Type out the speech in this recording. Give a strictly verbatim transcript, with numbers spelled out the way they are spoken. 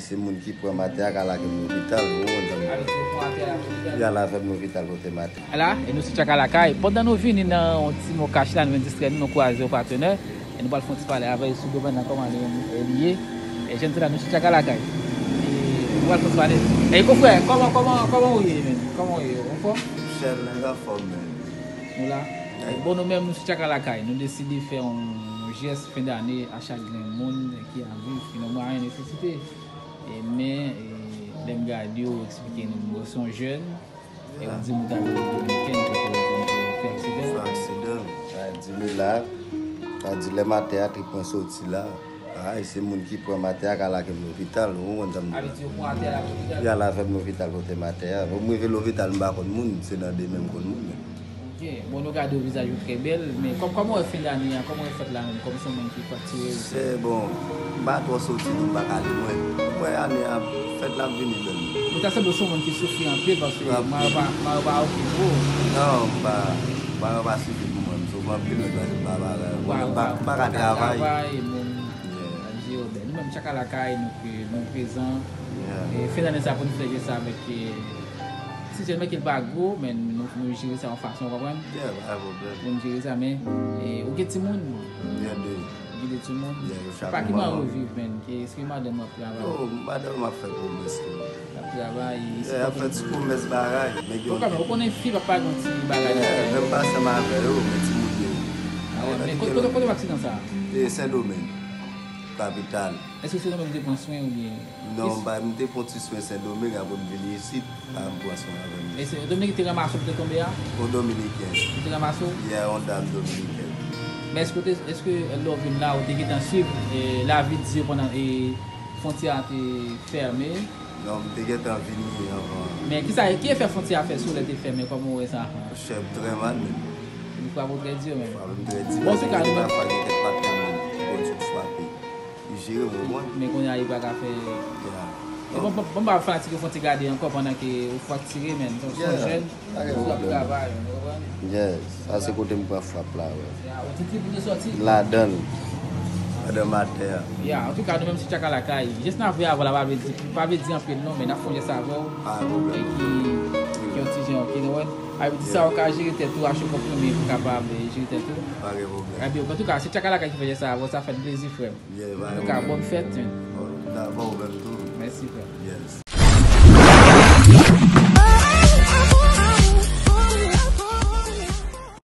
Se moun ki pran m atè a ka lage m lopital, ou konprann sa m di w. Y al avè m lopital pote m atè. Ala, e nou sou Tchaka Lakay. Pandan nou vini nan yon ti mokach la, nou vin distrè nou, nou kwaze yon patnè. E nou pral fè yon ti pale avè l sou domèn nan, kòman li menm, e, li ye. E jèn sila, nou sou Tchaka Lakay. E nou pral fè yon ti pale. E konfrè, kòman, kòman, kòman ou ye menm? Kòman ou ye? Ou anfòm? Chèl, nèg anfòm, menm. Nou la. Bon, nou menm, nou sou Tchaka Lakay. Nou deside fè yon jès fen dane a chak grenn moun ki ap viv, ki nan mwayen nesesite. E men, e, lè m gade w, ou eksplike nou, bon, se yon jèn, e ou di m ou t al Repiblik Dominikèn, kote ou te fè aksidan. Fè aksidan. Sa di m la, sa di lè m atè a, trip mwen soti la. Ay, se moun ki pran m atè a, ka lage m lopital, ou konprann sa m di w. Sa vle di yo pran atè a, lage lopital? Y al avè m lopital, pote m atè a. Bon, m rive lopital, m pa konn moun, se nan demen m konn moun, men. Ok, bon, nou gade w, vizaj ou trè bèl, men kò-, kòman w wè fen dane a, kòman w wè fèt la menm, kòm se yon moun ki fraktire? Se bon, m pa twò soti non, m pa ka ale lwen. Mwen ane a, fèt la ap vini bèl. Ou ta sanble w se yon moun ki soufri anpil, paske mari w pa, mari w pa okipe w. Non, m pa, mari w pa sifi pou mwen, m soufri anpil, men paske m pa bagay, m pa, m pa ka travay. Travay, moun ap jere w bèl. Nou menm, Tchaka Lakay, nou, nou prezan. E, fen dane sa pou nou fè jès sa avèk, e, ti jèn, men ke l pa gwo, men nou, nou jere sa yon fason, w konprann? Yeah, pa gen pwoblèm. Pou nou jere sa, men, e, ou gen timoun? Gen de. Ou gen de timoun? Yeah, yo chak moun. Pa ki mari w viv, men, ke, èske madanm ou ap travay? Oh, madanm m ap fè komès tou. L ap travay, yeah, ap fè ti komès bagay. Ou konnen fi p ap pa gen ti bagay. Yeah, menm pa ansanm avè yo, men timoun yo. Ah, men kote, kote w aksidan sa? E Sendomeng, kapital. Èske se nou menm ki te pran swen oubyen? Non, m pa, m te fè yon ti swen Sendomeng, apre m vini isit, pa m pran swen avè m. E se Dominiken ki te ranmase w pou te tonbe a? Yon Dominiken. Li te ranmase w? Yeah, yon dam Dominiken. Men èske w te, èske lè w vin la, ou te gentan swiv, e, lavi di yo pandan, e, fwontyè a te fèmen? Non, m te gentan vini anvan. Men kisa, ki efè fwontyè a fè sou w lè te fèmen? Kòman w wè sa? Chè m trè mal menm. Li frape w trè di menm. Frape m trè di. Bon, an tou ka, nou menm. Pafwa gen kèk patnè m ki konn sot frape. Li jere m, ou konprann? Men kounye a, li pa ka fè. Yeah. E bon, bon, bon, m pa fanatik yo fè yon ti gade ankò pandan ke ou fraktire, men. Se yon, se yon jèn, ou ap travay, ou konprann? Yes, sa se kote m pran frap la, wi. Ya, ou te di pou te sòti? Ladan l. Ladan m atè a. Ya, antouka, nou menm se Tchaka Lakay. Jès n ap fè avè w la, pa vle di, pa vle di anpil non, men n ap fè yon jès avè w. Pa gen pwoblèm. E ki, ki yon ti jan, ok, nou wè. Sa vle di sa, ou ka jere tèt ou, achte konprime pou kapab, e, jere tèt ou. Pa gen pwoblèm. Ebyen, antouka, se Tchaka Lakay ki fè jès sa avè w, sa fè n plezi, frè m. Yeah, pa gen pwoblèm. Antouka, bòn fèt, wi. Bon, pa gen pwoblèm tou. Mèsi, frè m. Yes.